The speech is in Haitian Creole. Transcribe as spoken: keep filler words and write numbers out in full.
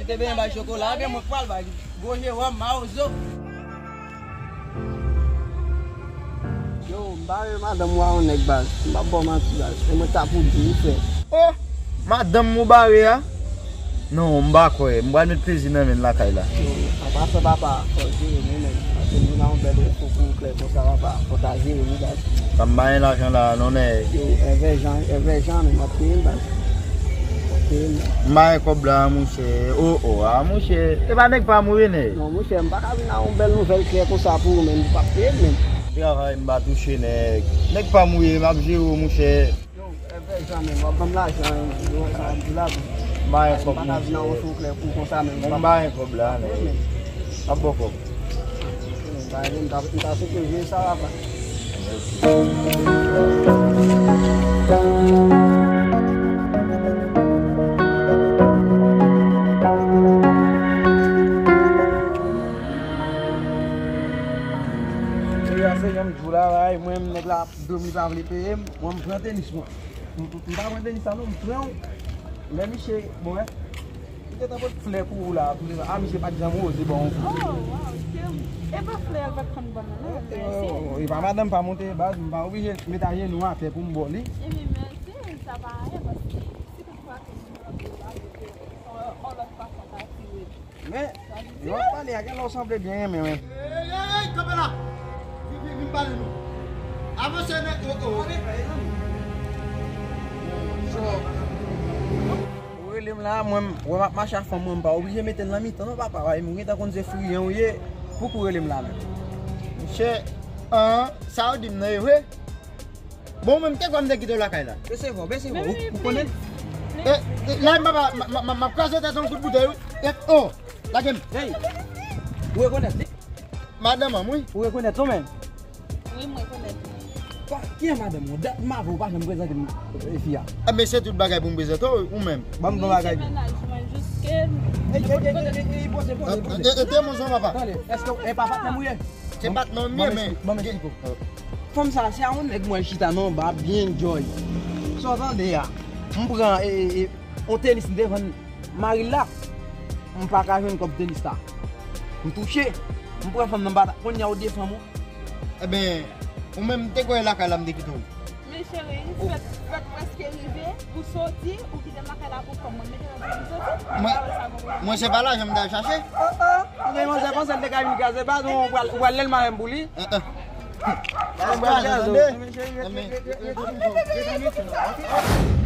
Te benyen bay chokola, ebyen mwen pral bay gwo jewòm, mawozo. Yo, m pa renmen madanm ou a yon nèg baz. M pa ba w manti baz. E mwen ta pou di wi frè. Oh! Madanm ou bare a? Non, m pa kwè. M pral met plezi nan men l lakay la. Yo, apa fè papa, fò w jere nou menm. Paske nou nan yon bèl repo pou ou klè konsa papa. Fò w ta jere nou baz. Pa m pa gen lajan la non nèg. Yo, Èvè Jan, Èvè Jan menm ap peye l baz. Ap peye l. M pa gen kòb la monchè. Oh oh, ah monchè. E pa nèg pa m ou ye nèg. Non monchè, m pa ka vin ak yon bèl nouvèl klè konsa pou ou menm, ou p ap peye l menm. Travay m pa touche nèg. Nèg pa m ou ye, m ap jere w monchè. Yo, Èvè Jan menm, w ap ban m lajan, yo, sa w ap di la. M pa gen kòb monchè. M pa ka vin ak yon sou klè pou konsa menm. M pa gen kòb la nèg. M ap ba w kòb. M pa gen, m ta, m ta sou ke jwe sa papa. Jodi a se jan m di w la, bay, mwen menm nèg la ap dòmi, li pa vle peye m, mwen m pran tenis mwen. M, m, m pa pran tenis sa non, m pran w. Lè misye, bon, wè. M te tankou flè pou ou la, pou li, ah, misye pa t janm oze ba w yon flè. Oh, wow, se, e pa flè, l pa t konn ban m, non, mèsi. Oh, e pa madanm pa monte baz, m pa oblije met ajenou atè pou m ba w li. Ebyen, mèsi, sa pa anyen, paske si toutfwa ke m mande w la, mete, yon, yon lòt fason, ta tire. Men, yo ap pale a, gen lè w sanble byen renmen, wi. Ey, ey, ey, kanpe la! Vin, vin, vin pale nou. Avanse, men, oh, oh. Ou rele m la, mwen, wè m ap mache ak fanm mwen, m pa oblije mete l nan mitan, non, papa. Bay, mwen gentan konn se friyan ou ye, pouki w rele m la, menm? Monchè, an, sa w di m nan, e vre? Bon, mwen, m te kwè m te kite w lakay la. Bese vwa, bese vwa. Ou, ou konnen? E, e, la, m papa, m, m, m, m ap kraze tèt yon kout boutèy, wi. E, oh, lage m. Hey, ou rekonèt li? Madanm an m, wi. Ou rekonèt ou menm? Wi, m rekonèt li. Kwa, ki an madanm ou? Dat m avè w pa janm prezante m, e, fi a. Enben, se tout bagay pou m prezante w, ou menm. Ban m bon bagay. Li se mennaj mwen, jis ke... Ey, ey, ey, ey, ey, poze, poze, poze. E, e, e, te mouson, papa. Tande, èske e pa patnè m ou ye? Se patnè m ye, men. Ban m eksplike w. Fanm sa, se a yon nèg mwen chita nan anba, byen enjoy. Sa w tande a? M pran, e, e, e, yon tenis, m te vann mari l la. M pa ka jwenn kòb tenis la. M touche. M pran fanm nan bata. Kounye a ou de fanm ou. Enben, ou menm, m te kwè lakay la, m te kite w. Men cheri, fèt, fèt prèske rive, ou soti, ou kite m lakay la pou fanm mwen, mete nan pou m soti, mwen, mwen se pa lajan m t al chache. Oh, oh, ou gen manzè panse l te ka vin kraze baz, ou pral, ou pral lè l marèm pou li. Eh, eh. Ou pral kraze w. Men cheri, ret, ret, ret, ret, ret, ret, ret, ret.